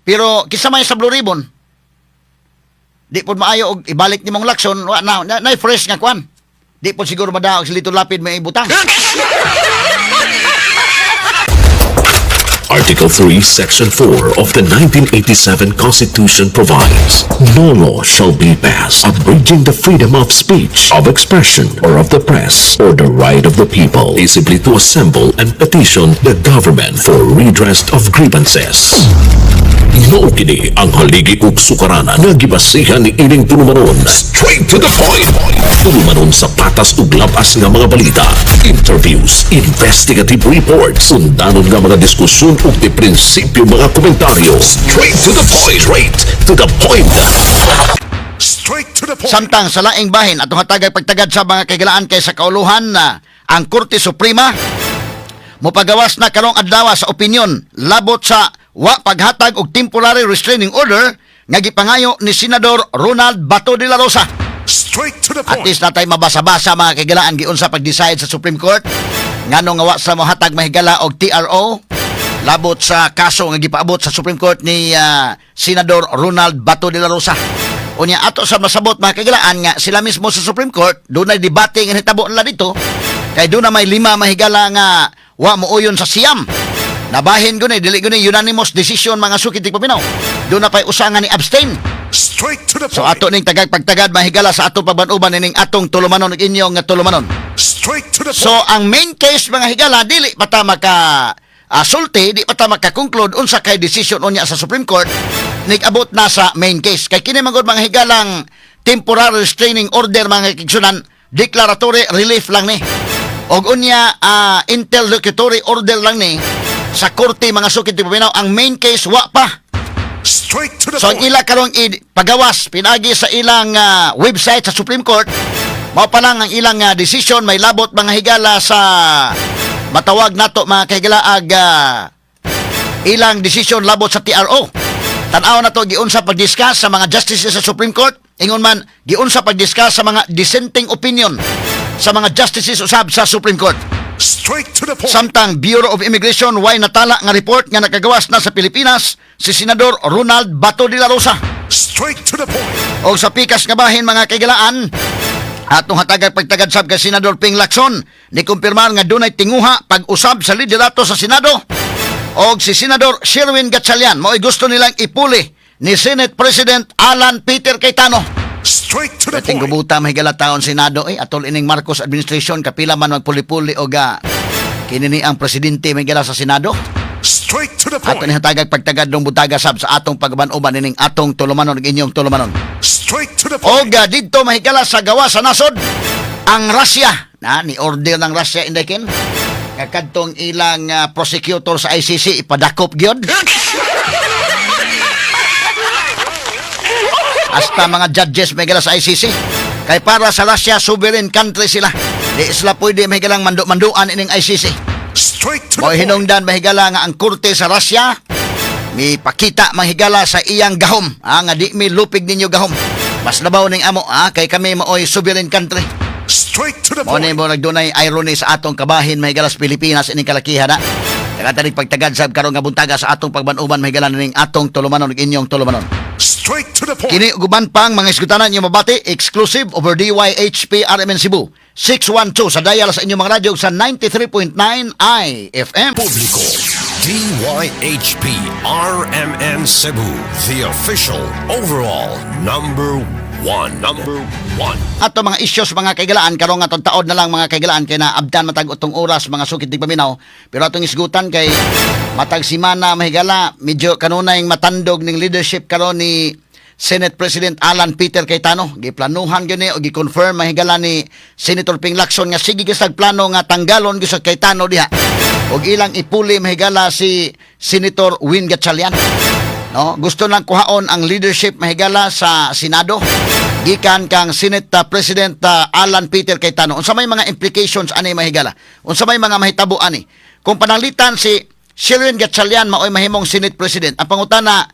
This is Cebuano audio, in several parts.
Pero kinsa may sa Blue Ribbon, di pod maayo og ibalik nimong Lacson, wa na, na, na fresh nga kwan. Di pod siguro madaog si Lito Lapid may ibutang. Article 3, Section 4 of the 1987 Constitution provides, "No law shall be passed abridging the freedom of speech, of expression, or of the press, or the right of the people peaceably to assemble and petition the government for redress of grievances." Mao kini ang haligi ug sukaranan nga gibasihan ni ining tulumanon. Straight to the point. Tulumanon sa patas ug labas nga mga balita, interviews, investigative reports, undanon nga mga diskusyon ug di prinsipyo mga komentaryo. Straight to the point. Straight to the point. Straight to the point. Samtang sa laing bahin, atong hatagay pagtagad sa mga kahigalaan kay sa kauluhan na ang Korte Suprema mopagawas na karong adlaw sa opinion labot sa wa paghatag og temporary restraining order nga gipangayo ni Senador Ronald Bato de la Rosa. Straight to the At point. least natay mabasa-basa, mga kahigalaan, giunsa pag-decide sa Supreme Court ngano nga wa sa mohatag, mahigala, og TRO labot sa kaso nga gipaabot sa Supreme Court ni Senador Ronald Bato de la Rosa. Unya ato sa masabot, mga kahigalaan, nga sila mismo sa Supreme Court dunay debate nga nitabo nila dito kay doon na may lima, mahigala, nga wa muuyon sa siyam. Nabahin guni, dili guni unanimous decision, mga suki tigpaminaw. Doon na pa'y usa nga ni abstain. Straight to the So point. ato ning tagag pagtagad, mahigala, sa atong pagban-uban ining atong tulumanon ug inyong nga tulumanon. Straight to the So point. ang main case, mga higala, dili pa ta maka sulti, di pa ta maka-conclude unsa kay decision unya sa Supreme Court nig-abot na sa main case. Kay kini man gud, mga higalang temporary restraining order, mga kaigsunan, declaratory relief lang ni. Og unya interlocutory order lang ni sa korte, mga suki tigpaminaw. Ang main case wa pa. Straight to the So ang point. ila karong pagawas pinagi sa ilang website sa Supreme Court, mao pa lang ang ilang decision may labot, mga higala, sa matawag nato, mga kahigala, ag ilang decision labot sa TRO. Tan-aw na to giunsa pag-discuss sa mga justices sa Supreme Court. Ingon man giunsa pag-discuss sa mga dissenting opinion sa mga justices usab sa Supreme Court. Straight to the point. Samtang Bureau of Immigration way natala nga report nga nakagawas na sa Pilipinas si Senador Ronald Bato de la Rosa. Straight to the point. O sa pikas nga bahin, mga kaigalaan, atong hatagag pagtagad sab kay Senador Ping Lacson ni kumpirmar nga dunay tinguha pag-usab sa liderato sa Senado og si Senador Sherwin Gatchalian mao'y gusto nilang ipuli ni Senate President Alan Peter Cayetano. Straight to the Ating point. gubuta, mahigala, taon Senado eh atol ining Marcos administration, kapila man magpuli-puli og kini ni ang presidente, mahigala, sa Senado. Straight to the Ato point. ni hatagag pagtagad dong butaga sab sa atong pagban-uban ining atong tulumanon ug inyong tulumanon. Straight to the point. Og didto, mahigala, sa gawa sa nasod, ang Russia na ni order ng Russia indekin nga kadtong ilang prosecutor sa ICC ipadakop gyud. Hasta mga judges, mahigala, sa ICC. Kay para sa Russia, sovereign country sila. Di sila pwede, mahigalang, mandu-manduan ining ICC. Straight to the Mo point. hinungdan, mahigala, nga ang korte sa Russia mi pakita, mahigala, sa iyang gahom. Ah, nga di mi lupig ninyo gahom. Mas labaw ning amo ah, kay kami maoy sovereign country. Straight to the Mo ni point. mo nagdunay irony sa atong kabahin, mahigala, sa Pilipinas ining kalakihan na. Taga pagtagad sab karon nga buntaga sa atong pagban-uban, mahigala, ning atong tulumanon ug inyong tulumanon. Straight to the point. Kini ug uban pang mga isgutanan inyong mabati exclusive over DYHP RMN Cebu 612 sa dial sa inyong mga radyo sa 93.9 IFM. Publiko. DYHP RMN Cebu, the official overall number one. Number one. Ato mga issues, mga kaigalaan, karon nga atong taod na lang, mga kaigalaan, kay naabdan matag utong oras, mga sukit tigpaminaw, pero atong isgutan kay matag simana, mahigala, medyo kanunay matandog ning leadership karon ni Senate President Alan Peter Cayetano. Giplanuhan gyud ni o gi-confirm, mahigala, ni Senator Ping Lacson nga sige gyud plano nga tanggalon gyud sa Cayetano diha og ilang ipuli, mahigala, si Senator Win Gatchalian, no? Gusto lang kuhaon ang leadership, mahigala, sa Senado gikan kang Senate President Alan Peter Cayetano. Unsa may mga implications ani, mahigala? Unsa may mga mahitabo ani? Kung pananglitan si Sherwin Gatchalian maoy mahimong Senate President, ang pangutana,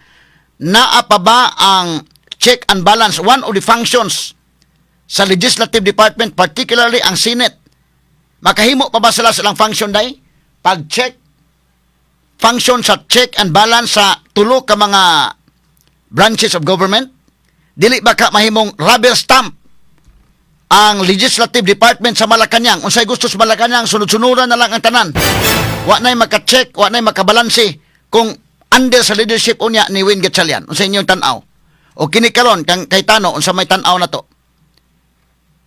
naa pa ba ang check and balance, one of the functions sa legislative department, particularly ang Senate? Makahimo pa ba sila silang function day? Pag-check function sa check and balance sa tulo ka mga branches of government? Dili ba ka mahimong rubber stamp ang legislative department sa Malacanang? Unsay gusto sa Malacanang, sunod-sunuran na lang ang tanan. Wa na'y maka-check, wa na'y makabalanse kung under sa leadership unya ni Win Gatchalian. Unsay inyong tan-aw? O kini karon kang Cayetano, unsa may tan-aw na to?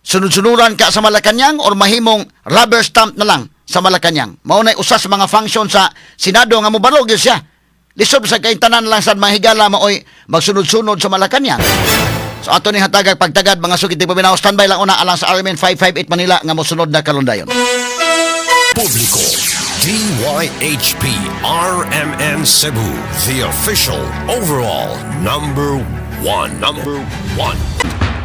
Sunod-sunuran ka sa Malacanang or mahimong rubber stamp na lang sa Malacanang? Mao nay usa sa mga function sa Senado nga mobarog gyud siya. Lisod sa kay tanan lang sa mahigala maoy magsunod-sunod sa Malacanang. So ato ni hatagag pagtagad, mga sukit paminaw. Standby lang una alang sa RMN 558 Manila nga mosunod na karon dayon. Publiko. DYHP RMN Cebu, the official overall number one. Number one.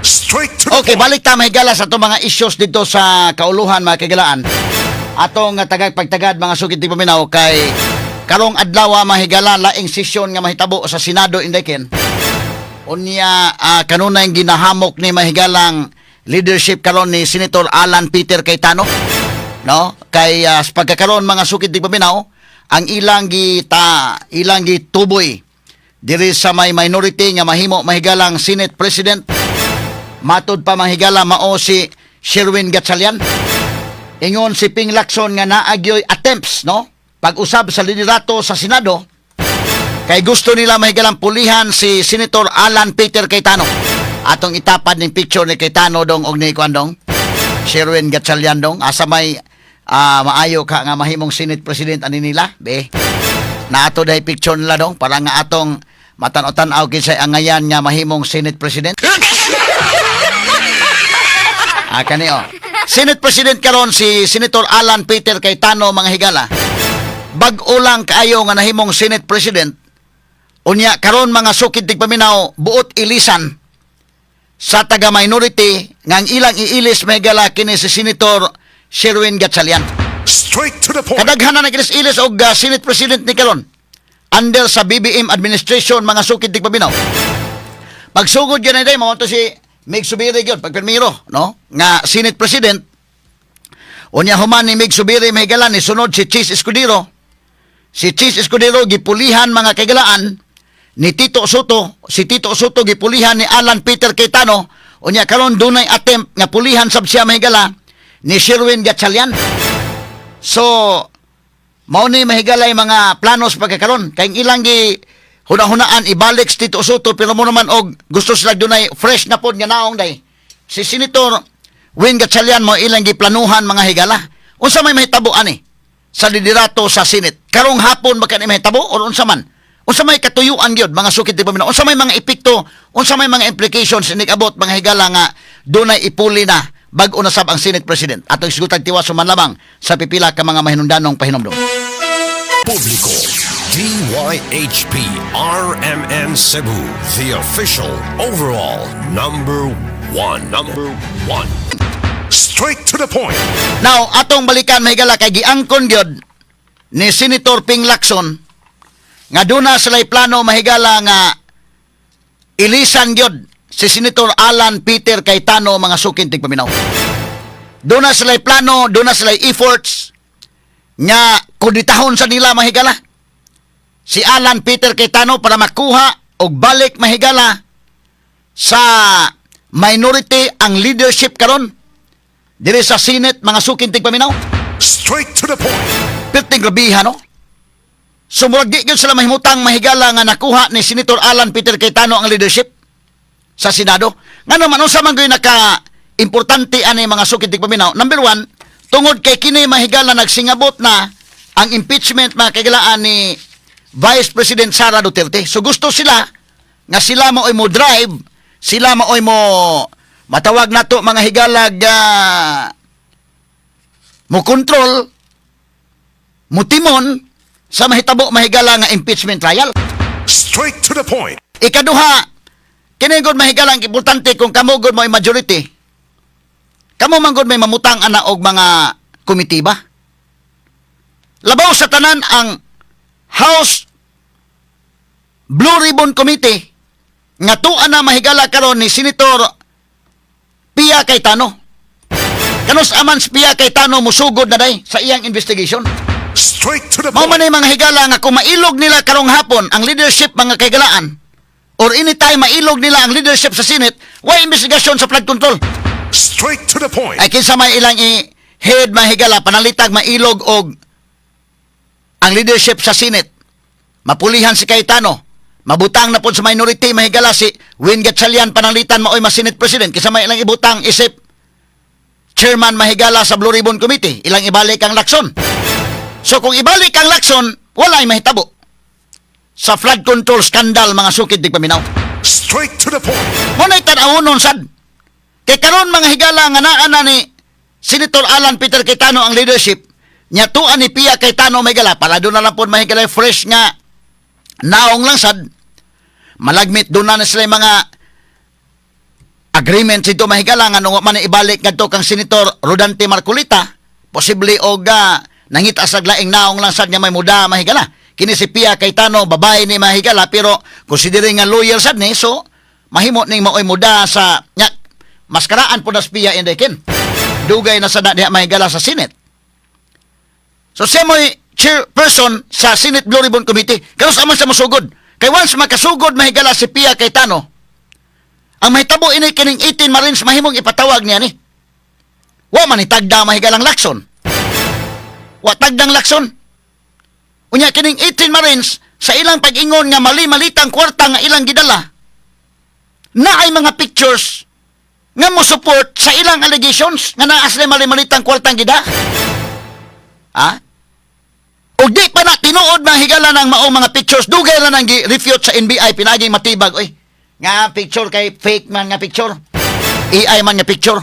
Straight to the Okay, point. balik ta, mahigala, sa atong mga issues dito sa kauluhan, mga kagilaan. Atong nga tagag pagtagad, mga sukit paminaw, kay karong adlaw, mahigala, laing sesyon nga mahitabo sa Senado indeken. Unya kanunay ginahamok ni mahigalang leadership karon ni Senator Alan Peter Cayetano. No? Kay sa pagkakaroon, mga sukit paminaw, ang ilang gita ilang gituboy diri sa may minority nga mahimo mahigalang Senate President, matud pa, mahigala, mao si Sherwin Gatchalian. Ingon si Ping Lacson nga naagyoy attempts, no, pag-usab sa liderato sa Senado kay gusto nila mahigalang pulihan si Senator Alan Peter Cayetano. Atong itapad ning picture ni Cayetano dong og ni kuan dong, Sherwin Gatchalian dong. Asa may maayo ka nga mahimong Senate President ani nila, be? Naato dahi picture nila dong para nga atong matan-o-tan-aw kinsay angayan nga mahimong Senate President. Ah, kani oh. Senate President karon si Senator Alan Peter Cayetano, mga higala. Bag-o lang kaayo nga nahimong Senate President. Unya karon, mga sukid tigpaminaw, buot ilisan sa taga minority nga ang ilang iilis, mahigala, kini si Senator Sherwin Gatchalian. Straight to the point. Kadaghanan na kinis ilis og Senate President ni karon under sa BBM administration, mga sukid tigpaminaw. Pagsugod yun na mo to si Migz Zubiri gyud pagpirmiro, no, nga Senate President. Unya human ni Migz Zubiri, mahigala, ni sunod si Chiz Escudero. Si Chiz Escudero gipulihan, mga kaigalaan, ni Tito Sotto. Si Tito Sotto gipulihan ni Alan Peter Cayetano. Unya karon dunay attempt nga pulihan sab siya, mahigala, ni Sherwin Gatchalian. So mao ni, mahigalay, mga planos pagkakaron kay ang ilang gi huna-hunaan ibalik si Tito Sotto, pero mo naman og gusto sila dunay fresh na pod nga naong day. Si Senator Win Gatchalian mo ilang giplanuhan, mga higala. Unsa may mahitabo ani sa liderato sa Senate? Karong hapon ba kani mahitabo or unsa man? Unsa may katuyuan gyud, mga sukit di paminaw? Unsa may mga epekto? Unsa may mga implications inig abot, mga higala, nga dunay ipuli na bag-o na sab ang Senate President? Atong isgutan tiwas human lamang sa pipila ka mga mahinundanong pahinomdom. Publiko. DYHP RMN Cebu, the official overall number one. Number one. Straight to the point. Now, atong balikan, mahigala, kay giangkon gyud ni Senator Ping Lacson nga duna sila'y plano, mahigala, nga ilisan gyud si Senator Alan Peter Cayetano, mga sukin tigpaminaw. Duna sila'y plano, duna sila'y efforts nga kuditahon sa nila, mahigala, si Alan Peter Cayetano para makuha og balik, mahigala, sa minority ang leadership karon diri sa Senate, mga sukin tigpaminaw. Straight to the point. Perting grabiha, no? So murag di gyud sila mahimutang, mahigala, nga nakuha ni Senator Alan Peter Cayetano ang leadership sa Senado. Ngano man, unsa man gyud naka importante ani, mga sukid tigpaminaw? Number one, tungod kay kini, mahigala, nagsingabot na ang impeachment, mga kaigalaan, ni Vice President Sara Duterte. So gusto sila nga sila maoy mo drive, sila maoy mo matawag nato, mga higalag, mo control, mutimon sa mahitabo, mahigala, nga impeachment trial. Straight to the point. Ikaduha, kini gud, mahigala, ang importante kung kamo gud mo majority. Kamo man gud may mamutang ana og mga komitiba. Labaw sa tanan ang House Blue Ribbon Committee nga tuan na, mahigala, karon ni Senator Pia Cayetano. Kanus aman si Pia Cayetano musugod na day sa iyang investigation. Straight to the Mao man point. ni, mga higala, nga kung mailog nila karong hapon ang leadership, mga kahigalaan, or anytime mailog nila ang leadership sa Senate, way investigasyon sa flood control. Straight to the point. Ay kinsa may ilang i-head, mahigala, panalitag mailog og ang leadership sa Senate. Mapulihan si Cayetano. Mabutang na pod sa minority, mahigala, si Win Gatchalian, pananglitan maoy mas Senate President. Kinsa may ilang ibutang isip chairman, mahigala, sa Blue Ribbon Committee? Ilang ibalik ang Lacson. So kung ibalik ang Lacson, wala ay mahitabo sa flood control scandal, mga sukid tigpaminaw. Straight to the point. Mao na'y tan-awonon sad. Kay karon, mga higala, nga naa na ni Senator Alan Peter Cayetano ang leadership, nya tuan ni Pia Cayetano, mahigala, para doon na lang po, mahigala, fresh nga naong lang sad. Malagmit doon na sila yung mga agreement dito, mahigala, nga nung man ibalik ngadto kang Senator Rodante Marcoleta, posible og nangita sa laing naong lang sad nga may muda, mahigala. Kini si Pia Cayetano, babae ni, mahigala, pero considering nga loyal sad ni, so mahimo ning maoy muda sa nya. Maskaraan po na si Pia inday kin dugay na sa na diha, mahigala, sa Senate. So siya mo'y chairperson sa Senate Blue Ribbon Committee. Kanus-a man sa mosugod? Kay once makasugod, mahigala, si Pia Cayetano, ang mahitabo ini kining 18 Marines mahimong ipatawag niya ni. Wa man itagda, mahigalang Lacson. Wa tagdang Lacson. Unya kining 18 Marines sa ilang pag-ingon nga mali-malitang kwarta nga ilang gidala, na ay mga pictures nga mo support sa ilang allegations nga naa sila mali-malitang kwartang gida. Ha? Og di pa na tinuod, mga higala, ng maong mga pictures, dugay na nang gi-refute sa NBI pinaging matibag, oy. Nga picture kay fake man nga picture. AI man nga picture.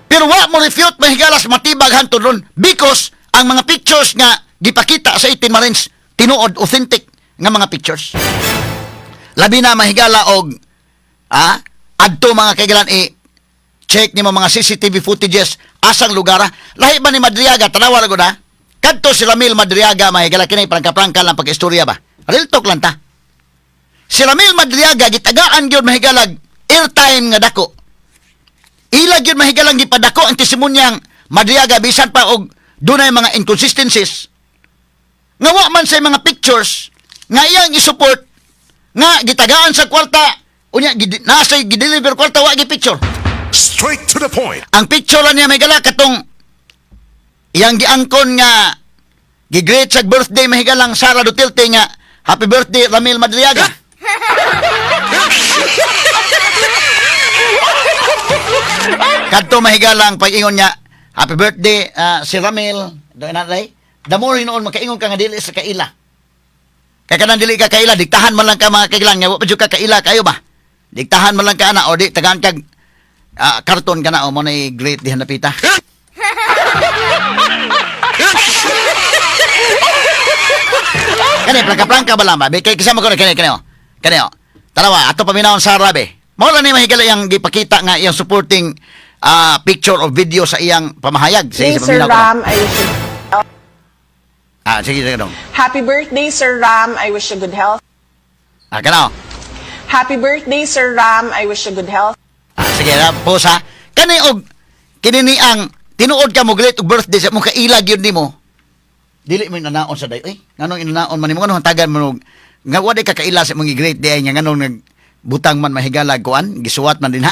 Pero wa mo refute, mahigala, sa matibag hantod ron because ang mga pictures nga gipakita sa 18 Marines, tinuod, authentic nga mga pictures. Labi na, mahigala, og adto, mga kaigalan, i check nimo mga CCTV footages asang lugar, ah. Lahi ba ni Madriaga, tanawa ra gud ha. Kadto si Ramil Madriaga, mahigala, kini prangka-prangka lang pag-istorya ba. Real talk lang ta. Si Ramil Madriaga gitagaan gyud, mahigalag, airtime nga dako. Ila gyud, mahigalang, gipadako ang testimonya Madriaga bisan pa og dunay mga inconsistencies. Nga wa man sa mga pictures nga iyang isupport nga gitagaan sa kwarta, unya nasa gideliver kwarta, wa gi picture. Straight to the point. Ang picture lang niya, mahigala, katong iyang giangkon nga gi-greet sa birthday, mahigalang Sara Duterte, nga "Happy birthday, Ramil Madriaga." Kadto, mahigalang, pag-ingon niya, "Happy birthday, si Ramil." Doon na day. The more hinuon makaingon ka nga dili sa kaila. Kay kanang dili ka kaila, diktahan man lang ka, mga kailang, nga wa pa jud ka kaila kayo ba? Diktahan man lang ka ana o di tagaan kag karton ka na o mo na great diha napita. Kani prangka-prangka ba lang ba? Kay kasama ko na kani kani oh. Kani oh. Tanawa ato paminawon sa Arabe. Mao lang ni, mahigala, iyang gipakita nga iyang supporting picture or video sa iyang pamahayag. Sige, Hey, sa Sir paminaw ko na. Ram, I wish you Ah, sige, sige dong. Happy birthday, Sir Ram. I wish you good health. Ah, kana oh. Happy birthday, Sir Ram. I wish you good health. Ah, sige na, pause ha. Kani og kini ni ang tinuod ka mo greet og birthday sa mo kaila gyud nimo. Dili mo inanaon sa dayo. Eh, nganong inanaon man nimo, nganong hantagan mo nga wa di ka kaila sa imong greet day nga, nganong nagbutang man, mahigalag, kuan, gisuwat man din ha.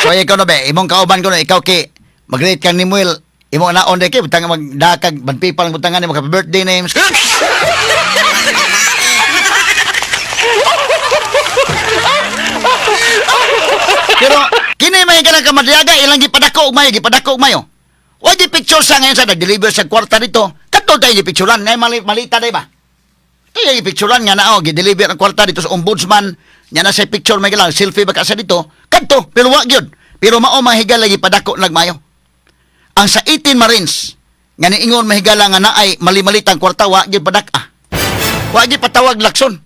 So ikaw na be, imong kauban ko na ikaw kay mag-greet kang ni Muel, imong naon day kay butang magdakag banpipa lang butangan nimo happy birthday names. Pero kini may kanang kamadriaga ilang gipadako og mayo, gipadako og mayo. Wa gi picture sa ngayon sa nag-deliver sa kwarta dito. Kadto tayo gipicturean ngay mali, malita day ba? Tayo gipicturean nga nao gi-deliver ang kwarta dito sa ombudsman. Nya na sa picture may galang selfie ba ka sa dito. Kadto pero wa gyud. Pero mao, mahigala, gipadako nagmayo. Ang sa 18 Marines nga niingon, mahigala, nga naay mali-malitang kwarta, wa gyud padak-a. Wa gyud patawag Lacson.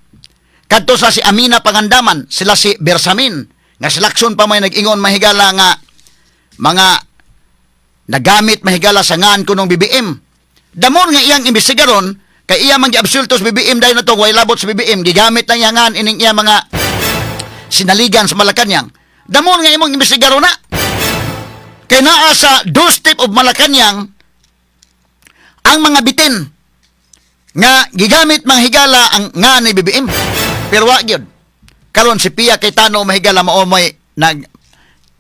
Kadto sa si Amina Pangandaman, sila si Bersamin, nga si Lacson pa may nag-ingon, mahigala, nga mga nagamit, mahigala, sa ngan kunong BBM. Damon nga iyang imbestigaron kay iya man giabsulto sa BBM dahil na to way labot sa BBM, gigamit lang iya ngan ining iya mga sinaligan sa Malacanang. Damon nga imong imbestigaro na. Kay naa sa doorstep of Malacanang ang mga bitin nga gigamit mga higala ang nga ni BBM. Pero wa gyud. Karon si Pia Cayetano, mahigala, mao may nag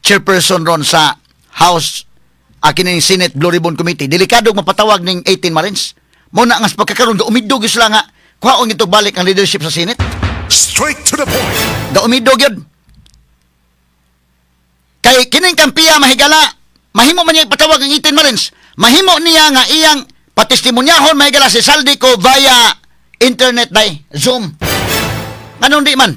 chairperson ron sa House a kining Senate Blue Ribbon Committee. Delikado mapatawag ning 18 Marines. Mo na nga sa pagkakaroon gaumidog gyud sila nga kuhaon ito balik ang leadership sa Senate. Straight to the point. Gaumidog yun. Kay kining kampiya, mahigala, mahimo man niya ipatawag ang 18 Marines. Mahimo niya nga iyang patestimunyahon, mahigala, si Zaldy Co via internet day, Zoom. Nganong di man?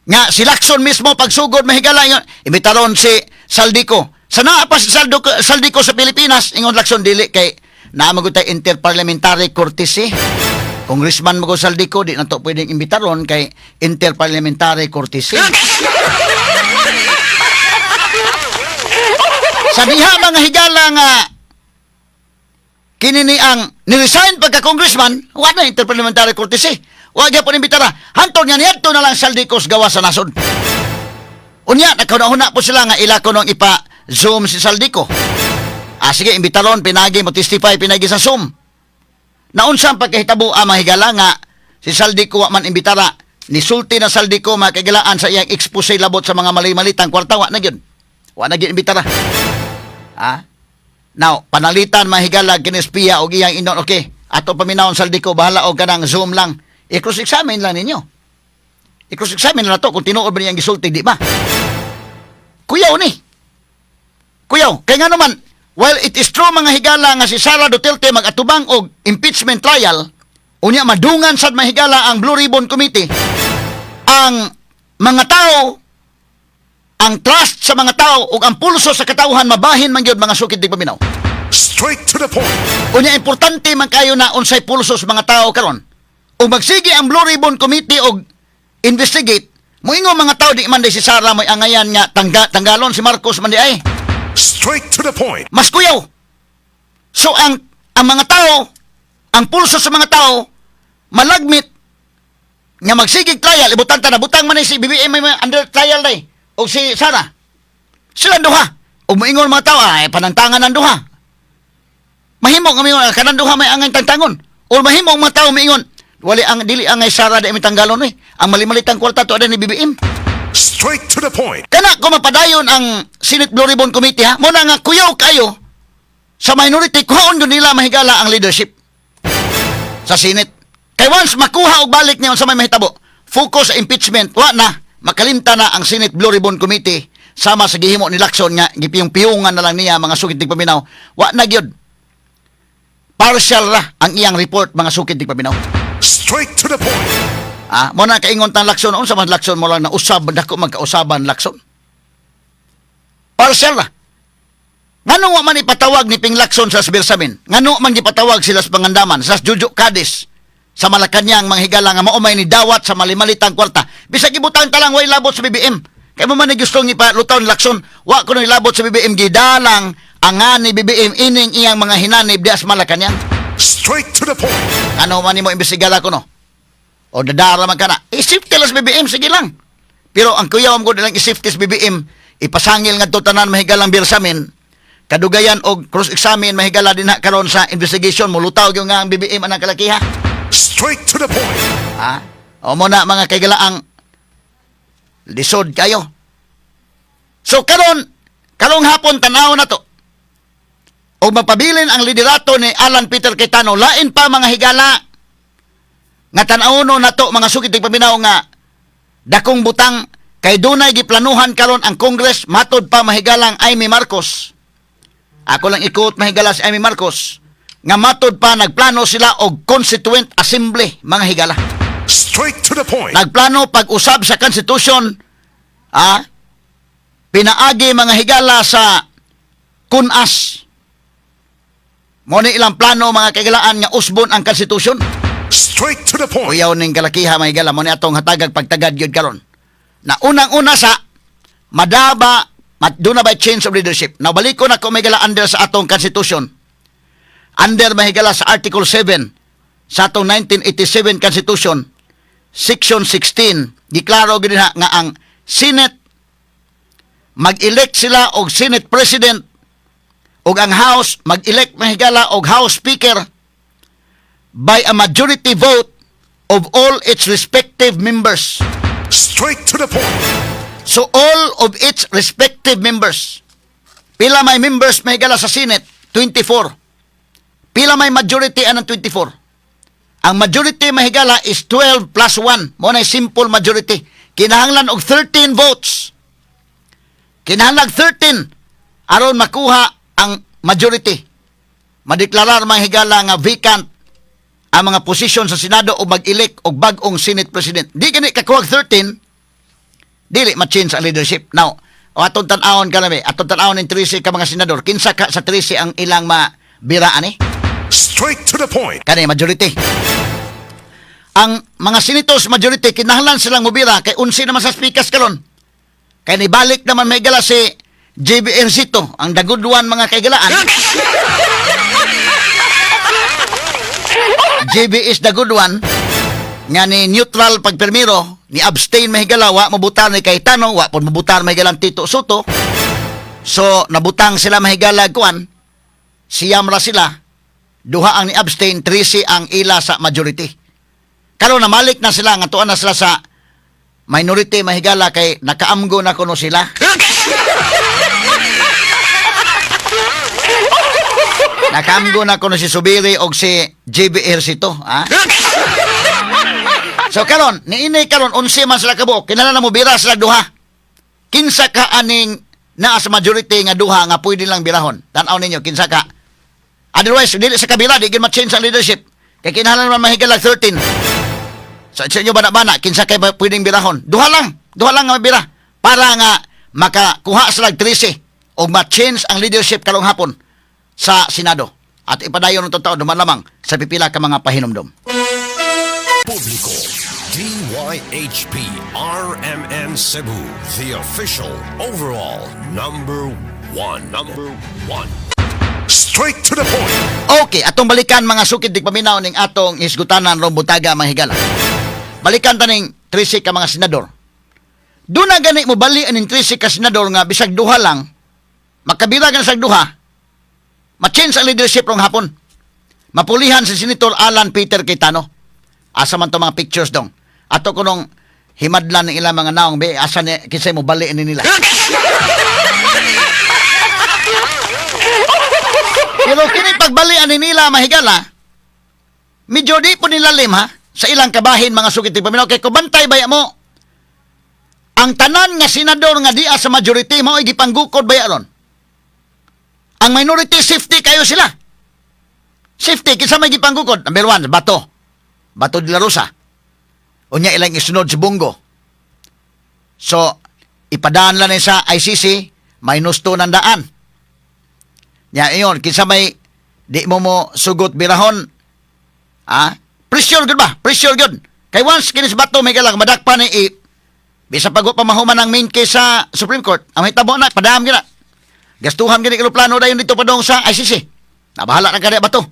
Nga si Lacson mismo pagsugod, mahigala, ingon, imbitaron si Zaldy Co. Sa naa pa si Zaldy Co sa Pilipinas, ingon Lacson, dili kay naa man gud tay interparliamentary courtesy. Congressman mo ko Zaldy Co, di na to pwedeng imbitaron kay interparliamentary courtesy. Sa diha, mga higala, nga kini ni ang ni-resign pagka congressman, wa na interparliamentary courtesy. Wa gyapon imbitara. Hantod nga niadto na lang Zaldy Co gawa sa nasod. Unya, nagkauna-una po sila nga ila ko nung ipa-Zoom si Zaldy Co. Ah, sige, imbitaron, pinagi mo testify, pinagi sa Zoom. Naunsa ang pagkahitabo ang mahigala nga si Zaldy Co wa man imbitara. Nisulti na Zaldy Co, mga kaigalaan, sa iyang expose labot sa mga mali-malitang kwarta, wa na gyud. Wa na gyud imbitara. Ah? Now, panalitan, mahigala, kini si Pia og iyang inon, okay. Ato paminawon Zaldy Co, bahala og kanang Zoom lang. I-cross-examine lang ninyo. I-cross-examine na to kung tinuod ba niyang gisulti, di ba? Kuyaw ni. Kuyaw. Kaya nga naman, while it is true, mga higala, nga si Sara Duterte mag-atubang og impeachment trial, unya madungan sad, mahigala, ang Blue Ribbon Committee, ang mga tao, ang trust sa mga tao ug ang pulso sa katawhan mabahin man gyud, mga sukid tigpaminaw. Straight to the point. Unya importante man kayo na unsay pulso sa mga tao karon. Ug magsige ang Blue Ribbon Committee og investigate, moingon mga tao, di man di si Sara may angayan nga tanggalon si Marcos man di ay. Straight to the point. Mas kuyaw. So ang mga tao, ang pulso sa mga tao malagmit nga magsigig trial, ibutang ta na butang man ni si BBM may mga under trial day o si Sara. Sila duha. Ug moingon mga tao, ay panantangan ang duha. Mahimo nga moingon kanang duha may angay tangtangon. O mahimo ang mga tao moingon, wali ang dili angay Sara di may tanggalon eh. Ang mali-malitang kwarta to ni BBM. Straight to the point. Kana kung mapadayon ang Senate Blue Ribbon Committee ha, muna nga kuyaw kayo sa minority, kuhaon yun nila, mahigala, ang leadership sa Senate. Kay once makuha og balik niya, sa may mahitabo, focus sa impeachment, wa na, makalimta na ang Senate Blue Ribbon Committee sama sa gihimo ni Lacson nga gipiyong-piyungan na lang niya, mga sukit tigpaminaw. Wa na gyud. Partial ra ang iyang report, mga sukit tigpaminaw. Straight to the point. Ah, mo na kaingon tang Lacson, unsa man Lacson mo lang na usab dako magkausaban Lacson. Partial ra. Ngano wa man ipatawag ni Ping Lacson sa Bersamin? Ngano man gipatawag sila sa Pangandaman, sa Jojo Cadiz, sa Malacanang, mga higala, nga mao may ni dawat sa malimalitang kwarta? Bisag ibutang ta lang way labot sa BBM. Kay mo man ni gustong ipalutaw ni Lacson, wa kuno labot sa BBM, gidalang ang nga ni BBM ining iyang mga hinanib diya sa Malacanang. Straight to the point. Ano man nimo imbestigala ko no? O dadara man kana. I-safety lang sa BBM, sige lang. Pero ang kuyaw mo lang i-safety sa BBM, ipasangil nga tanan, mahigalang Bersamin, kadugayan og cross-examine, mahigala, din na karon sa investigation, mulutaw gyud nga ang BBM anang kalakiha. Straight to the point. Ha? O mo na, mga kaigalaang, lisod kayo. So karon, karong hapon tanaw na to. O mapabilin ang liderato ni Alan Peter Cayetano, lain pa, mga higala, nga tan-awno na to, mga sukit paminaw, nga dakong butang kay dunay giplanuhan karon ang Congress matod pa, mahigalang, Imee Marcos. Ako lang ikot, mahigala, si Imee Marcos nga matod pa nagplano sila og Constituent Assembly, mga higala. Straight to the point. Nagplano pag-usab sa Constitution, pinaagi, mga higala, sa Con-Ass. Mo ni ilang plano, mga kaigalaan, nga usbon ang Constitution. Straight to the point. Uyaw ning kalakiha, mga higala, mo ni atong hatagag pagtagad gyud karon. Na unang-una sa madaba mat, doon na by change of leadership. Now balik ko na ko, mahigala, under sa atong Constitution. Under, mahigala, sa Article 7 sa atong 1987 Constitution, Section 16, giklaro gyud na nga ang Senate Mag-elect sila og Senate President ug ang House mag-elect, mahigala, og House Speaker by a majority vote of all its respective members. Straight to the point. So all of its respective members. Pila may members, mahigala, sa Senate? 24. Pila may majority anang 24? Ang majority, mahigala, is 12 plus 1. Mao na simple majority. Kinahanglan og 13 votes. Kinahanglan 13 aron makuha ang majority. Madeklarar, mahigala, nga vacant ang mga posisyon sa Senado o mag-elect og bag-ong Senate President. Di gani kakuha og 13, dili ma-change ang leadership. Now, o atong tan-awon kanami, atong tan-awon ning 13 ka mga senador, kinsa ka sa 13 ang ilang mabiraan eh? Straight to the point. Kani majority. Ang mga senators majority, kinahanglan silang mobira kay 11 naman sa speakers karon. Kay nibalik naman, mahigala, si JB Ejercito, ang the good one, mga kaigalaan. JB is the good one nga ni neutral pagpermiro, ni abstain, mahigala, wa mabutar ni Cayetano, wa pud mabutar, mahigala, Tito Sotto. So nabutang sila, mahigala, kuan, siyam ra sila, duha ang ni abstain, 13 ang ila sa majority. Karon namalik na sila, nga tuan na sila sa minority, mahigala, kay nakaamgo na kuno sila. Nakaamgo na kuno si Zubiri og si JB Ejercito, ha? So karon, niini karon 11 man sila kabuok, kinahanglan na mo bira sila duha. Kinsa ka aning naa sa majority nga duha nga pwede lang birahon? Tan-aw ninyo kinsa ka. Otherwise, dili sa kabila, di gid ma-change ang leadership. Kay kinahanglan naman, mahigala, 13. So, sa inyo bana-bana, kinsa kay ba pwedeng birahon? Duha lang. Duha lang nga mabira. Para nga makakuha sila 13 o ma-change ang leadership karong hapon sa Senado. At ipadayon ng totoo, duman lamang sa pipila ka mga pahinumdom. Publiko. DYHP RMN Cebu, the official overall number one. Number one. Straight to the point. Okay, atong balikan, mga sukid tigpaminaw, ning atong hisgutanan rong buntaga, mga higala. Balikan ta ning 13 ka mga senador. Doon na gani mo bali aning 13 ka senador nga bisag duha lang, makabira ka na sa duha, ma-change ang leadership rong hapon. Mapulihan si Senator Alan Peter Cayetano. Asa man to mga pictures dong? Ato ko nung himadlan ng ilang mga naong be, asa ni kinsay mo bali ni nila. Pero kini pagbalian ni nila, mahigala, medyo di po nilalim ha, sa ilang kabahin, mga sukit paminaw, kay kubantay baya mo, ang tanan nga senador nga diya sa majority mao gipanggukod baya ron. Ang minority, safety kayo sila. Safety, kinsa may gipanggukod? Number one, Bato. Bato de la Rosa. Unya ilang isunod si Bong Go. So, ipadaan lang ni sa ICC, minus 2 ng daan. Nya iyon, kinsa may di mo mo sugot birahon, ah, pressure gud ba? Pressure gud. Kay once kinis Bato may galang madakpa ni i bisa pag pa mahuman ang main case sa Supreme Court, ang hitabo na, padam gina. Gastuhan gini eroplano dayon dito padong sa ICC. Nabahala na kada Bato.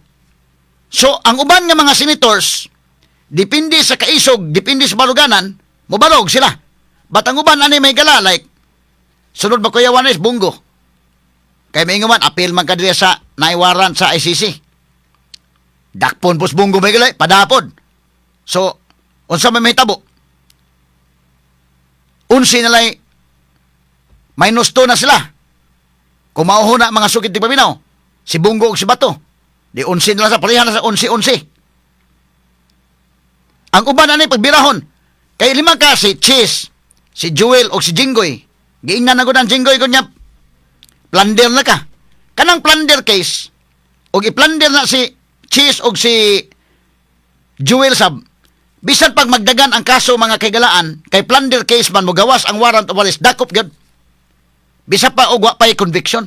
So, ang uban nga mga senators, depende sa kaisog, depende sa baruganan, mobarog sila. But ang uban ani may gala, like, sunod ba Kuya Juanes, Bong Go. Kay may man, appeal man ka diri sa naiwaran sa ICC. Dakpon pos Bong Go may gala, padapod. So, unsa may mahitabo? 11 na lay, minus 2 na sila. Kung mauho na, mga sukit di paminaw, si Bong Go ug si Bato. Di 11 na lang sa pareha na sa 11-11. Ang uban ani pagbirahon. Kay lima ka si Chiz, si Joel o si Jinggoy. Giingnan na gud ang Jinggoy kunya plunder na ka. Kanang plunder case og i-plunder na si Chiz og si Joel sab. Bisan pag magdagan ang kaso, mga kaigalaan, kay plunder case man, mogawas ang warrant of arrest, dakop gyud. Bisa pa og wa pay conviction.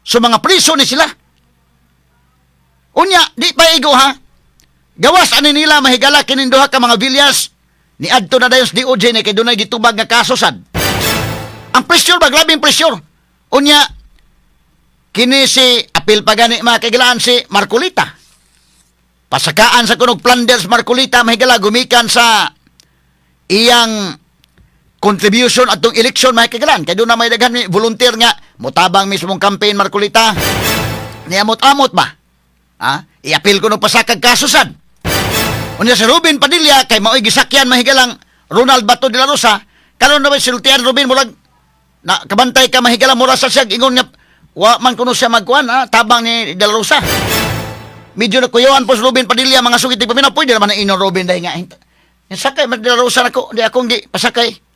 So mga priso ni sila. Unya, di pa igo ha. Gawas ani nila, mahigala, kining duha ka mga Villas ni adto na dayon sa DOJ ni kay dunay gitubag nga kaso sad. Ang pressure ba, grabing pressure. Unya kini si apil pa gani, mga kaigalaan, si Marcoleta. Pasakaan sa kunog plunder si Marcoleta, mahigala, gumikan sa iyang Contribution atong election, mga kagalan, kay doon na may daghan ni volunteer nga motabang mismong campaign Marcolita, niamot-amot ba, ha, iapil ko no pasakag kaso sad. Unya si Ruben Padilla kay maoy gisakyan, mahigalang, Ronald Bato de la Rosa karon na ba sultian Ruben, murag na kabantay ka, mahigala, mura sa siya ingon nga wa man kuno siya magkuan, ha, tabang ni de la Rosa. Medyo nakuyawan po si Ruben Padilla, mga sugit paminaw. Pwede naman na inon Ruben dahil nga sakay man de la Rosa nako, di akong gi pasakay.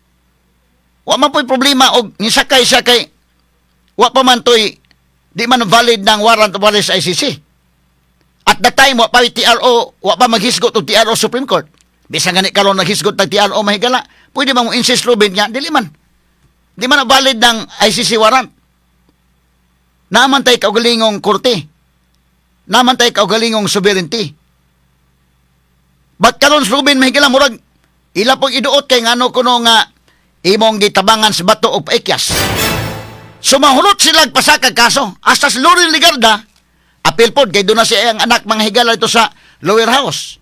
Wa man po'y problema og nisakay siya kay wa pa man to'y di man valid ng warrant of arrest sa ICC. At that time, wa pa TRO, wa pa maghisgot og TRO Supreme Court. Bisan gani karon naghisgot ng TRO, mahigala, pwede man mo insist Ruben nga dili man. Di man valid ng ICC warrant. Naman tay kaugalingong korte. Naman tay kaugalingong sovereignty. But karon si Ruben, mahigala, murag ila pong iduot kay ngano kuno nga imong gitabangan sa Bato og paikyas. So mahulot sila pasakag kaso. Hasta si Loren Legarda, apil pod kay doon na siya ang anak, mga higala, ito sa lower house.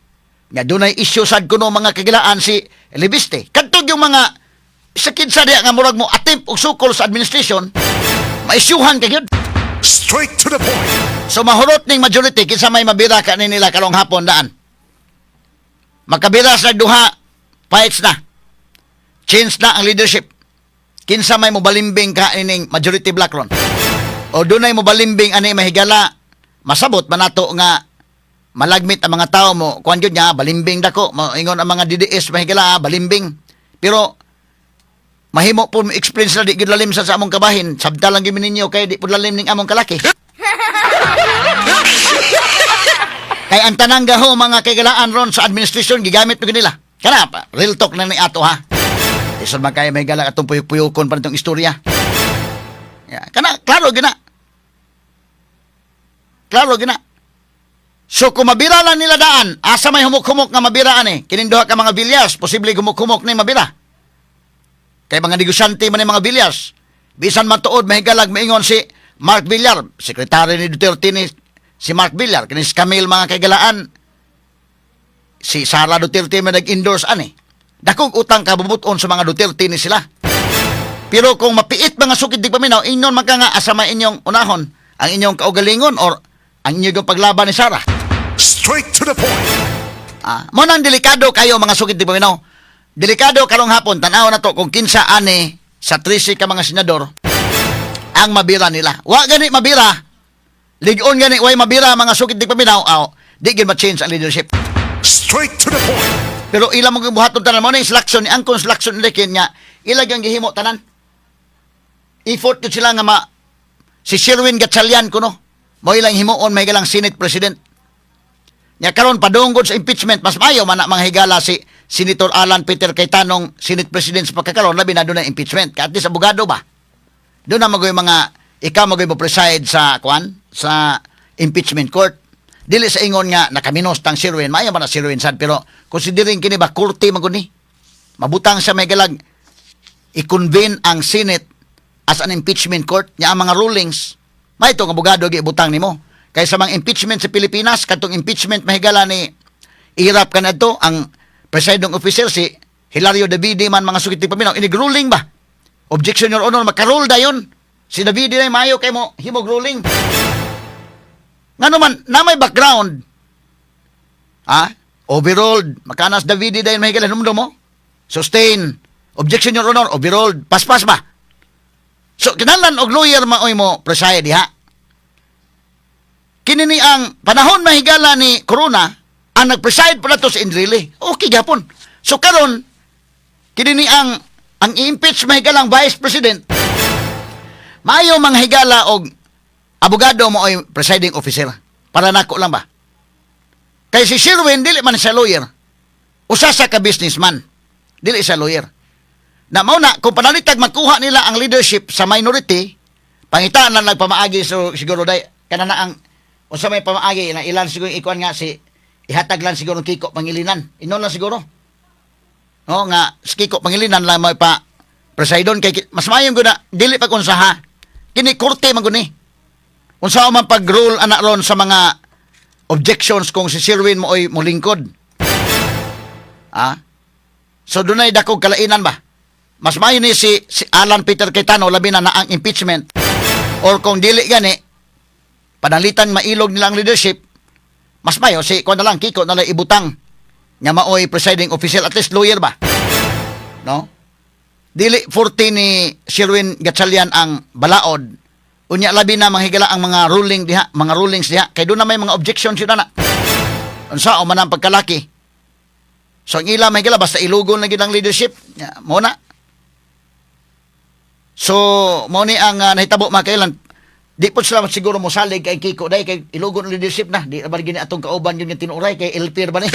Nga doon ay issue sad kuno, mga kagilaan, si Leviste. Kadtog yung mga sakit sa diya nga murag mo attempt og sukol sa administration, maisyuhan kay gyud. Straight to the point. So mahurot ning majority, kinsa may mabira ka ni nila karong hapon daan. Makabira sa duha, fights na. Change na ang leadership. Kinsa may mobalimbing ka ining majority bloc ron? O dunay mobalimbing ani, mahigala, masabot man nato nga malagmit ang mga tao mo kuan gyud nga balimbing dako ingon ang mga DDS, mahigala, balimbing. Pero mahimo po explain sila, di gyud lalim sa among kabahin, sabta lang gyud ninyo kay di po lalim ning among kalaki. Kay ang tanang gaho, mga kaigalaan, ron sa administration gigamit mo nila. Kana pa, real talk na ni ato, ha. Isod man kay may galak atong puyok-puyokon pa nitong istorya. Yeah. Kana klaro gina. Klaro gina. So kung mabira lang nila daan, asa may humok-humok nga mabiraan eh. Kining duha ka mga Villars, posible humok-humok ni mabira. Kay mga negosyante man ni mga Villars. Bisan matuod, mahigalag, maingon si Mark Villar, sekretary ni Duterte ni si Mark Villar, kini si Camille, mga kaigalaan, si Sara Duterte man nag-endorse ani. Dakong utang kabubuton sa mga Duterte ni sila. Pero kung mapiit, mga sukid di paminaw, ingon man ka nga asa may inyong unahon, ang inyong kaugalingon or ang inyong paglaban ni Sara. Straight to the point. Ah, mo nang delikado kayo, mga sukid di paminaw. Delikado karong hapon, tan-aw na to kung kinsa ani sa 13 ka mga senador ang mabira nila. Wa gani mabira. Ligon gani way mabira, mga sukid di paminaw, aw, di gyud ma-change ang leadership. Straight to the point. Pero ila mong buhaton tanan mo na instruction ni ang construction ni nga ila gyud gihimo tanan. Effort gyud sila nga ma si Sherwin Gatchalian kuno. Mo ilang himuon may galang Senate President. Nya karon padunggod sa impeachment, mas maayo man na mga higala si Senator Alan Peter Cayetano Senate President sa pagkakaroon, labi na doon na impeachment. Kaya at least abogado ba? Doon na magoy mga ikaw magoy mo preside sa kuan sa impeachment court. Dili sa ingon nga nakaminos tang Sherwin, maayo man na Sherwin sad, pero considering kini ba korte man gud ni. Mabutang siya may galag i-convene ang Senate as an impeachment court nya ang mga rulings may itong abogado gibutang nimo. Kay sa mga impeachment sa Pilipinas, katong impeachment, mahigala, ni Erap kanadto, ang presiding officer si Hilario Davide man, mga sukit paminaw, inig ruling ba, "Objection, Your Honor," makarule dayon si Davide na maayo kay mo himog ruling ngano man na may background, ha, overruled makanas Davide dayon, mahigala, numdo mo, "Sustain. Objection, Your Honor, overruled." Paspas ba? So kinahanglan og lawyer maoy mo preside diha. Kini ni ang panahon, mahigala, ni Corona, ang nag-preside pa nato si Enrile. Okay gapon. So karon kini ni ang impeach, mahigalang vice president, maayo mga higala og abogado mo ay presiding officer. Para nako lang ba? Kay si Sherwin dili man siya lawyer. Usa sa ka businessman. Dili siya lawyer. Na mao na kung panalitag makuha nila ang leadership sa minority, pangitaan lang nagpamaagi, so siguro day kana na ang unsa may pamaagi na ilan siguro ikuan nga si ihatag lang siguro Kiko Pangilinan. Inon lang siguro. No nga si Kiko Pangilinan lang may pa presidon kay mas maayo gud na dili pa kunsaha. Kini korte man gud ni. Unsa man pag-rule ana ron sa mga objections kung si Sherwin mo oy molingkod. Ah? So dunay dakog kalainan ba? Mas maayo ni si Alan Peter Cayetano, labi na na ang impeachment, or kung dili gani pananglitan mailog nila ang leadership, mas mayo si kuan na lang, Kiko na lang ibutang nga maoy presiding official, at least lawyer ba, no? Dili 40 ni Sherwin Gatchalian ang balaod. Unya labi na, manghigala, ang mga ruling diha, mga rulings diha, kay doon na may mga objections yun na unsa o man ang pagkalaki. So ang ila, mahigala, basta ilugon na gyud ang leadership ya, mo na. So mo ni ang nahitabo, mga kailan. Di po sila siguro mosalig kay Kiko dai kay ilugon ang leadership na. Di ba gini atong kauban yun yung tinuray kay LP ba ni?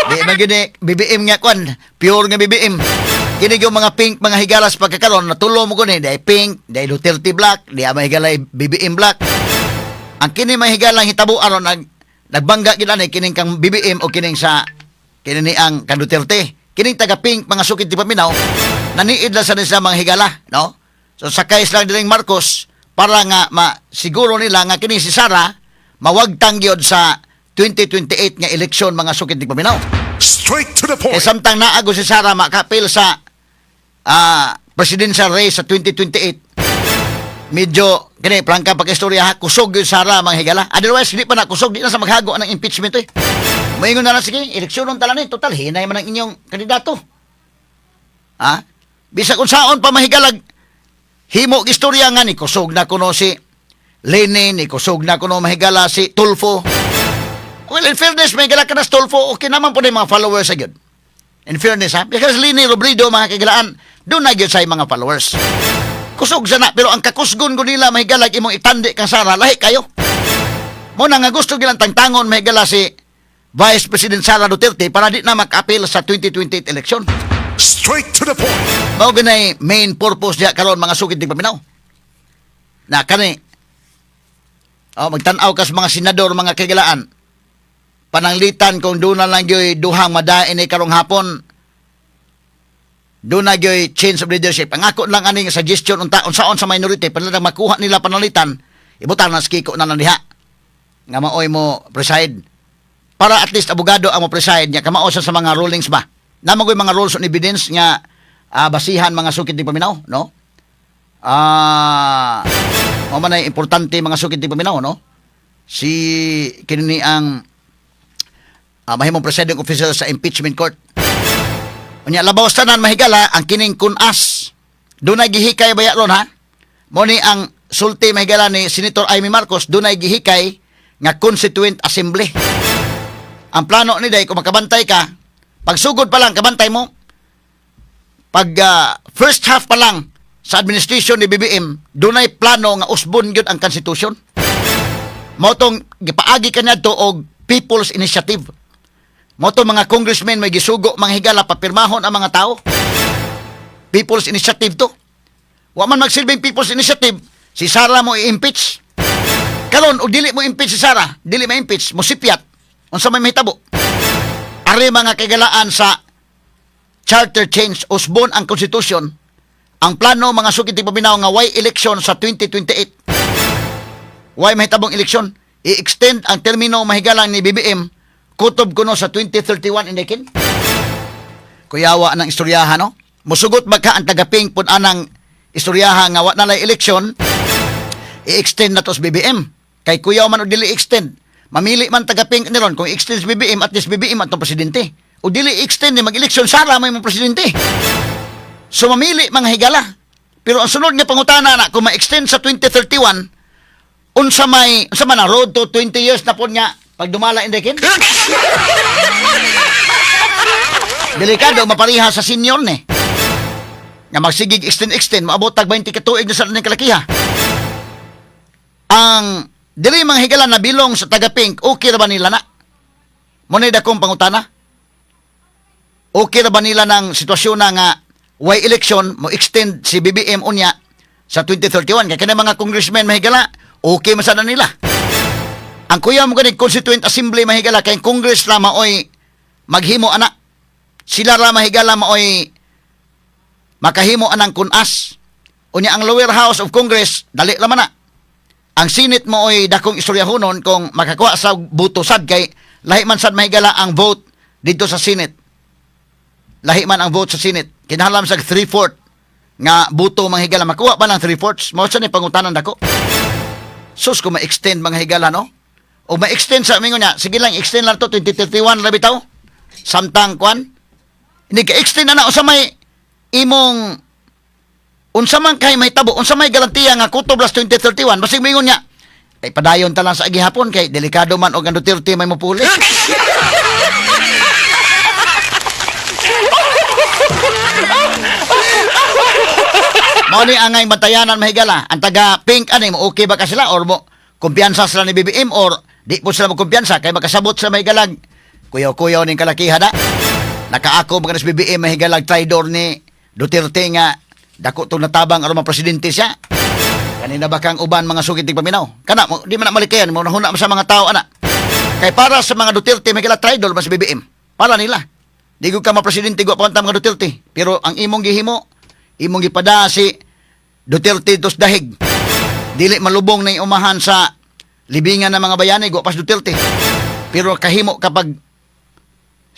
Di ba gini BBM nga kwan, pure nga BBM. Kini yung mga pink, mga higalas, pagkakaron natulo mo kuni, di pink, di Duterte black, di mga higala BBM black. Ang kini mga higalang hitabo aron nagbangga gid ani kining kang BBM o kining sa kini ni ang kang Duterte. Kining taga pink, mga sukit di paminaw, naniid lang sa nila, mga higala, no? So sakay sila diling Marcos para nga masiguro nila nga kini si Sara mawagtang gyud sa 2028 nga eleksyon, mga sukit di paminaw. Straight to the Kaya point. Samtang naago si Sara makapil sa presidential race sa 2028, medyo, kini, prangka pagka-istorya ha, kusog yun Sara, mga higala. Otherwise, di pa na kusog, di na sa maghago ng impeachment eh. Maingon na lang, sige, eleksyon tala ni, total, hinay man ang inyong kandidato. Ha? Bisag unsaon pa, mahigalag, himo og istorya nga ni kusog na kuno si Leni, ni kusog na kuno, mahigala, si Tulfo. Well, in fairness, mahigala, ka na sa Tulfo, okay naman po na yung mga followers sa yun. In fairness, ha? Because Leni Robredo, mga kagilaan, doon na gyud sa mga followers. Kusog sana, pero ang kakusgon ko nila, mahigalag, imong itandi kang Sara, lahi kayo. Mo na nga gusto gilang tangtangon, mahigala, si Vice President Sara Duterte para di na makapil sa 2028 election. Straight to the point. Mao ganay main purpose diha karon, mga sukit di paminaw. Na kani oh, magtan-aw ka sa mga senador, mga kagilaan. Pananglitan kung doon na lang gyoy duhang madain ni karong hapon, doon na gyoy change of leadership. Ang ako lang aning suggestion unta unsaon sa minority panalitan makuha nila, panalitan ibutang na si Kiko na lang diha nga maoy mo preside para at least abogado ang mo preside niya, kamao sa mga rulings ba namagoy mga rules on evidence nga basihan, mga sukit di paminaw, no? Mao man ay importante, mga sukit di paminaw, no? Si kini ang mahimong presiding officer sa impeachment court. Unya labaw sa tanan, mahigala, ang kining kunas dunay gihikay baya ron ha. Mo ni ang sulti, mahigala, ni Senator Imee Marcos, dunay gihikay nga Constituent Assembly. Ang plano ni day, kung makabantay ka, pagsugod pa lang, kabantay mo, pag first half pa lang sa administration ni BBM, dunay plano nga usbon gyud ang constitution. Mao tong gipaagi kaniadto og People's Initiative. Mao tong mga congressmen may gisugo, mga higala, papirmahon ang mga tao. People's Initiative to. Wa man magsilbing People's Initiative, si Sara mo i-impeach. Karon og dili mo impeach si Sara, dili ma-impeach, mo sipyat. Unsa may mahitabo? Ari, mga kagalaan, sa charter change, usbon ang constitution. Ang plano, mga sukit di paminaw, nga way election sa 2028. Way mahitabong eleksyon. I-extend ang termino, mahigala, ni BBM kutob kuno sa 2031 indikin. Kuyawa ng istoryaha, no? Musugot magka ang taga-pink pud anang istoryaha nga wa na lay eleksyon, i-extend na to sa BBM. Kay kuyaw man o dili extend. Mamili man taga-pink ni ron kung i-extend sa BBM, at least BBM atong presidente. O dili extend ni mag-eleksyon, Sara may mong presidente. So mamili, mga higala. Pero ang sunod nga pangutana na, kung ma-extend sa 2031, unsa man ang road to 20 years na po nga pag dumala indikin? Delikado mapariha sa senior ni. Nga magsigig extend extend, maabot tag 20 ka tuig na sa ning kalakiha. Ang dili, mga higala, na bilong sa taga pink, okay ra ba nila na? Mo na dakong pangutana. Okay ra ba nila ng sitwasyon na nga way election, mo extend si BBM unya sa 2031? Kay kani mga congressmen, mahigala, okay man sana nila. Ang kuya mo gani Constituent Assembly, mahigala, kay Congress ra maoy maghimo ana. Sila ra, mahigala, maoy makahimo anang kunas. Unya ang lower house of Congress dali ra man na. Ang Senate mo oy dakong istoryahonon kung makakuha sa buto sad kay lahi man sad, mahigala, ang vote. Dito sa Senate. Lahi man ang vote sa Senate. Kinahanglan sa 3/4 nga buto, mga higala. Makuha ba ng 3/4? Mao sa ni pangutanan dako. Sus, kung ma-extend, mga higala, no? O ma-extend sa mingon niya, sige lang, extend lang to, 2031 ra bitaw. Samtang kwan. Hindi ka extend na na, unsa may imong unsa man kay mahitabo, unsa may garantiya nga kutob las 2031, basig mingon niya, ay padayon ta lang sa gihapon kay delikado man og ang Duterte may mupuli. Mao ni angay bantayanan, mahigala. Ang taga pink ani mo okay ba ka sila or mo kumpiyansa sila ni BBM or di po sila mo kumpiyansa kay makasabot sila, mahigalag. Kuyaw-kuyaw ning kalakiha da. Nakaako mga sa BBM, mahigalag, traidor ni Duterte nga dako tong natabang aron presidente siya. Kanina ba kang uban, mga sugit paminaw? Kana mo di man na malikayan mo nahuna sa mga tao ana. Kay para sa mga Duterte, mahigala, traidor man si BBM. Para nila. Di ko ka ma-presidente go pa mga Duterte. Pero ang imong gihimo, imong gipada si Duterte dos dahig. Dili malubong na umahan sa libingan ng mga bayani, go pas Duterte. Pero kahimo kapag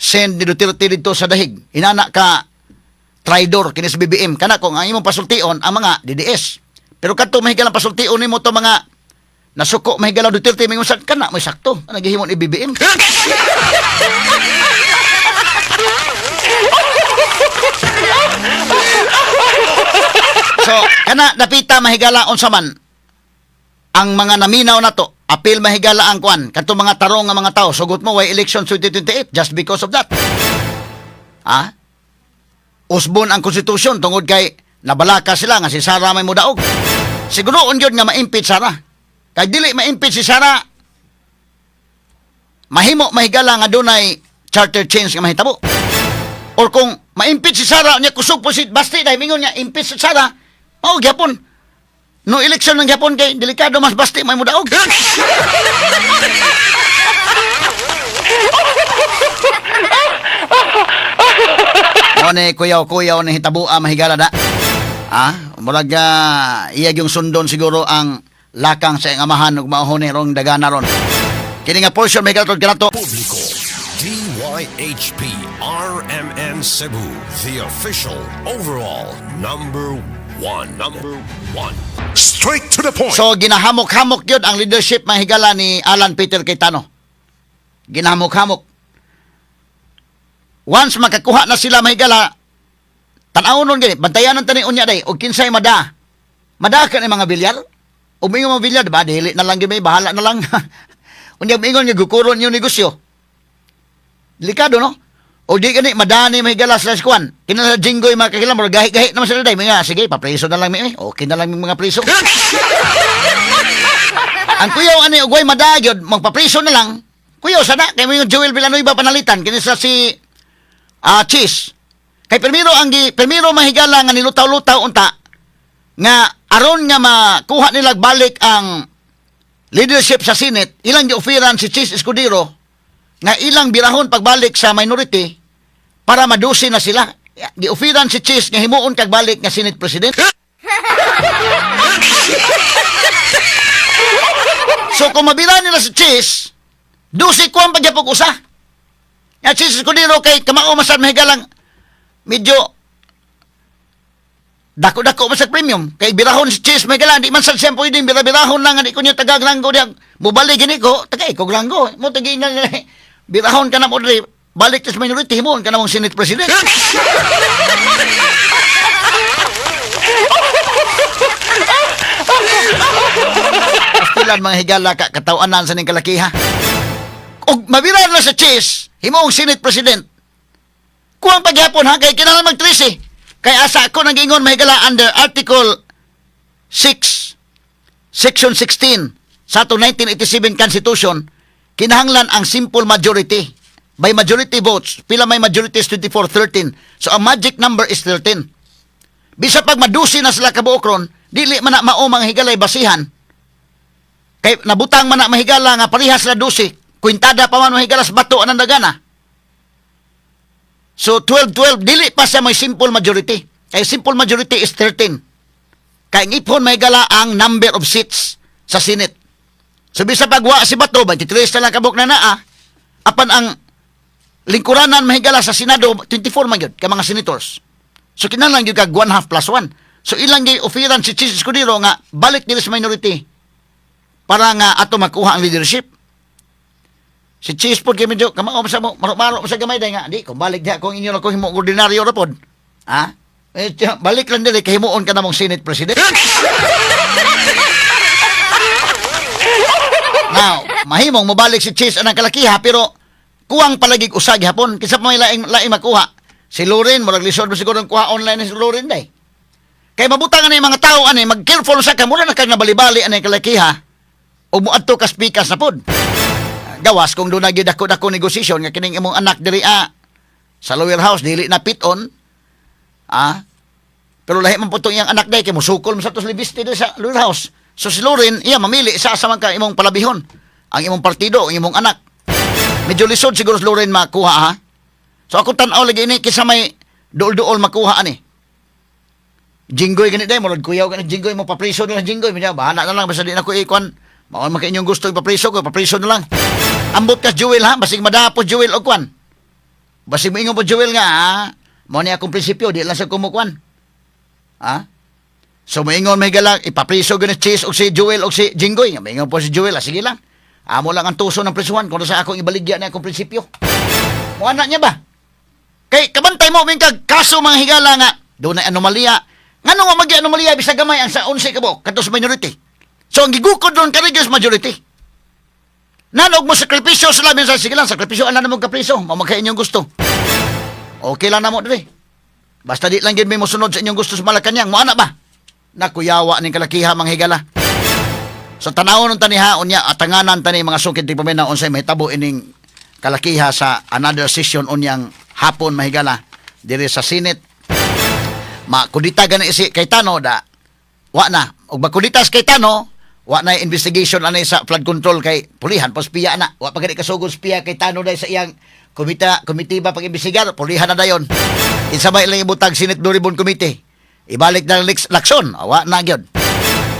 send ni Duterte dito sa dahig. Inana ka traidor kini sa BBM. Kana kung ang imong pasultion ang mga DDS. Pero kadto, mahigalang, pasultion nimo to mga nasuko, mahigala, Duterte, mingon sad kana may sakto. Ang nagihimo ni BBM. So, kana dapita, mahigala, unsa man ang mga naminaw nato, apil, mahigala, ang kwan, kadto mga tarong nga mga tao, sugot mo way election 2028 just because of that. Ha? Usbon ang konstitusyon tungod kay nabalaka sila nga si Sara may mudaog. Siguro gyud nga ma-impeach Sara. Kay dili ma-impeach si Sara, mahimo, mahigala, nga dunay charter change nga mahitabo. Or kung ma-impeach si Sara, nya kusog po si Basti dahil mingon nga impeach si Sara, mao gyapon. No election ng gyapon kay delikado mas Basti may mudaog. Mo ni kuyaw-kuyaw ni hitabua, mahigala da. Ah, murag iya yung sundon siguro ang lakang sa iyang amahan ug mao ni rong dagana ron. Kini nga portion may tud kanato. Publiko, DYHP RMN Cebu, the official overall number one. Number one. Straight to the point. So ginahamok-hamok yun ang leadership, mahigala, ni Alan Peter Cayetano. Ginahamok-hamok. Once makakuha na sila, mahigala, tan-aw nun gani, bantayanan tani unya day, og kinsay mada. Mada ka ni mga Villar. O mingon mga Villar, diba? Dili na lang gyud may, bahala na lang. Unya mingon nga gukuron yung negosyo. Delikado, no? O di gani madani, mahigala, sila sa kuan. Kina sa Jinggoy, mga kakilam, murag gahi-gahi naman sila day. Mga, sige, papreso na lang mi. Eh. Okay na lang yung mga preso. Ang kuyaw ani ugway madagyod, magpapreso na lang. Kuyaw sana kay mo yung Joel Villanueva panalitan kini sa si Cheese. Kay primero ang gi primero, mahigala, nga nilutaw-lutaw unta nga aron nga makuha nila balik ang leadership sa Senate, ilang gi-offeran si Chiz Escudero nga ilang birahon pagbalik sa minority para madusi na sila. Gi-offeran si Chiz nga himuon kag balik nga Senate President. So kung mabira nila si Chiz, dusi ko ang pagyapog usa. Nga Chiz Escudero kay kamao masad, mahigalang, medyo dako-dako man sa premium. Kay birahon si Chiz, mahigala, di man sad siya pwedeng bira-birahon lang, di ko niya tagag langgo diyan. Mubalik gini ko, tagay ko langgo. Mo tagi na birahon ka na mo diri. Balik sa minority, himuon ka na mong Senate President. Pastilan, mga higala, ka katawanan sa ning kalakiha. Og mabira na sa Chiz, himuong Senate President. Kuwang pagyapon ha, kay kinahanglan mag-13. Kay asa ako nang gingon, mahigala, under Article 6, Section 16 sa atong 1987 Constitution, kinahanglan ang simple majority. By majority votes, pila may majority is 24-13. So ang magic number is 13. Bisa pag madusi na sila kabuok ron, dili man na mao, mga higalay, basihan. Kay nabutang man na, mahigala, nga parehas na dusi. Kwintada pa man, mahigala, sa bato anang dagana. So 12-12, dili pa siya may simple majority. Kay simple majority is 13. Kay ang iphon, mahigala, ang number of seats sa Senate. So bisa pagwa si Bato, 23 na lang kabuk na naa, apan ang Lingkuranan, mahigala, sa Senado, 24 man gyud ka mga senators. So kinahanglan gyud kag one half plus one. So ilang gyud offeran si Chiz Escudero nga balik nila sa minority para nga ato makuha ang leadership. Si Chiz pod kay medyo kamao sa mo, maro-maro sa gamay day nga di kung balik diha kung inyo na ko himo ordinaryo ra pod. Ha? Eh, tiya, balik lang dili kay himuon ka namong Senate President. Now, mahimong mobalik si Chiz anang kalakiha pero kuwang palagig usa gihapon kinsa pa may laing laing makuha. Si Loren, murag lisod mo siguro ang kuha online ni si Loren day. Kay mabutang ani mga tao ani, mag-careful sa ka, mura na kag nabalibali ani kalakiha ug moadto ka pikas na pod. Gawas kung doon na gyud dako-dako negosasyon nga kining imong anak diri sa lower house dili na pit-on. Ah. Pero lahi man po itong iyang anak day kay musukol man sa tos libiste diri sa lower house. So si Loren, iya mamili sa asa man ka imong palabihon. Ang imong partido, ang imong anak. Medyo lisod siguro si Loren makuha, ha. So ako tan-aw lagi ini kisa may duol-duol makuha ani. Jinggoy gani day, murag kuyaw gani Jinggoy mo papriso na lang Jinggoy, medyo bahala na lang basta di na ko ikuan. Mao man kay inyong gusto ipapriso ko, papriso na lang. Ambot kas Joel ha, basig madapos Joel og kwan. Basig moingon po Joel nga ha, mao ni akong prinsipyo, di lang sa kumukuan. Ha? So moingon may galang, ipapriso gani Chiz og si Joel og si Jinggoy. Nga moingon po si Joel, ah, sige lang. Amo lang ang tuso ng prisuhan kung sa akong ibaligya na akong prinsipyo. Mo anak niya ba? Kay kabantay mo min kag kaso, mga higala, nga doon na anomalya. Ngano nga magi anomalya bisag gamay ang sa 11 ka buok kadto sa minority? So ang gigukod ron kani majority. Nanog mo sakripisyo sila minsan, sige lang, sakripisyo ana mo kapriso, mao man kay inyong gusto. Okay lang na mo diri. Basta di lang gid may mosunod sa inyong gusto sa Malacanang, mo ana ba? Nakuyawa ning kalakiha, mga higala. So tanawon unta niha unya, atanganan tani, mga sukid ti paminaw, unsay mahitabo ining kalakiha sa another session unyang hapon, mahigala, diri sa Senate. Makudita gani si Cayetano da wa na og makudita si Cayetano, wa na investigation anay sa flood control kay pulihan pos piya na. Wa pa gani kasugod piya Cayetano day sa iyang komita komite ba pag-imbestigar, pulihan na dayon. Insa ba ilang ibutag Senate Blue Ribbon Committee, ibalik na lang Lacson, wa na gyud.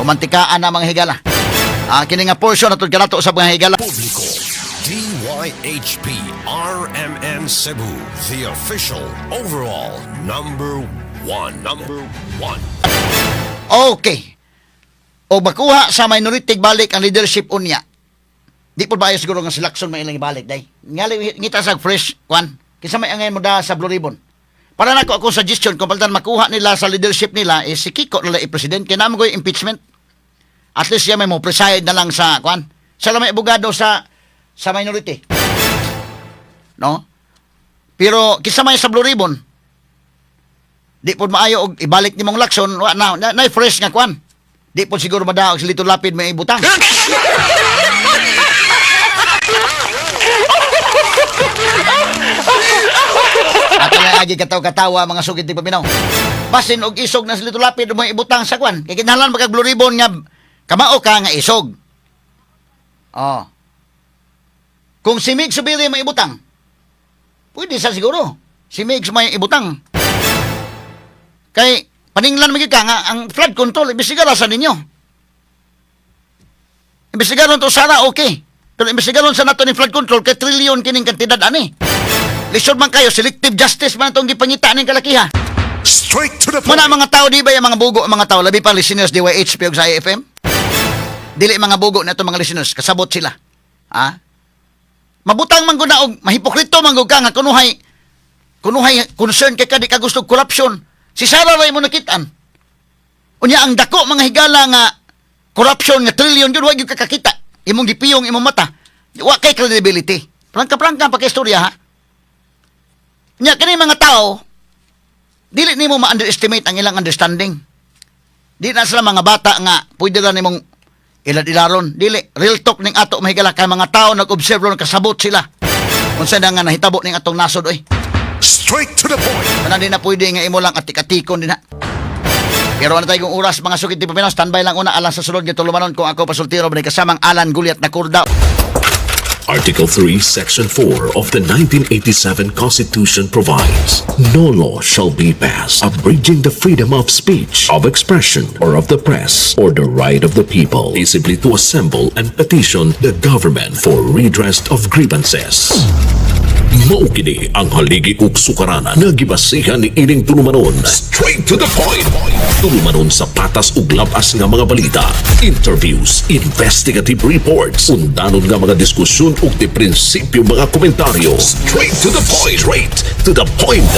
Pumantikaan na, mga higala. Ah, kini nga portion atud kanato sa mga higala. Publiko. DYHP RMN Cebu, the official overall number one. Number one. Okay. O makuha sa minority balik ang leadership unya. Di po ba siguro nga si Lacson may ilang ibalik day? Ngali ngita sa fresh kwan. Kinsa may angay mo da sa Blue Ribbon? Para nako ako suggestion kung palitan makuha nila sa leadership nila eh, si Kiko nila i-president kay namo ko'y impeachment. At least siya may mo preside na lang sa kwan. Siya lang may abogado sa minority. No? Pero kinsa may sa Blue Ribbon, di po maayo og ibalik nimong Lacson, wa na, na, na fresh nga kwan. Di po siguro madaog si Lito Lapid may ibutang. Ato lang agi kataw-katawa, mga sugid di paminaw. Basin og isog na si Lito Lapid mo ibutang sa kwan. Kay kinahanglan magkag Blue Ribbon nga kamao ka nga isog. Oh. Kung si Migz Zubiri may ibutang, pwede sa siguro. Si Migz may ibutang. Kay paninglan magyud ka nga ang flood control imbestigara sa ninyo. Imbestigaron to sana, okay. Pero imbestigaron sa nato ni flood control kay trilyon kining kantidad ani. Lisod man kayo, selective justice man itong gipangita ning kalakiha. Straight to the point. Muna mga tao, di ba yung mga bugo ang mga tao, labi pa listeners DYHP ug sa IFM? Dili mga bugo na mga listeners, kasabot sila. Ha? Mabutang man gud na og mahipokrito man gud ka nga kunuhay concern kay ka di ka gusto og corruption. Si Sara ray mo nakitaan. Unya ang dako, mga higala, nga corruption nga trillion gyud wa gyud ka kakita. Imong gipiyong imong mata. Wa kay credibility. Prangka-prangka pa kay istorya, ha. Nya kini mga tao, dili nimo ma-underestimate ang ilang understanding. Di na sila mga bata nga pwede ra nimong ilad-ilaron. Dili, real talk ning ato, mahigala, kay mga tao nag-observe ron, kasabot sila. Unsa na nga nahitabo ning atong nasod oy. Straight to the point. Wala, di na pwede nga imo lang atik-atikon din na. Pero ano tayong oras, mga sukit di paminaw, standby lang una alang sa sulod nga tulumanon kung ako pasultiro ba kasamang Alan Guliat na kurda. Article 3, Section 4 of the 1987 Constitution provides, no law shall be passed abridging the freedom of speech, of expression, or of the press, or the right of the people peaceably to assemble and petition the government for redress of grievances. Mao kini ang haligi ug sukaranan nga gibasihan ni ining tulumanon. Straight to the point. Tulumanon sa patas ug labas nga mga balita, interviews, investigative reports, undanon nga mga diskusyon ug di prinsipyo mga komentaryo. Straight to the point. Straight to the point.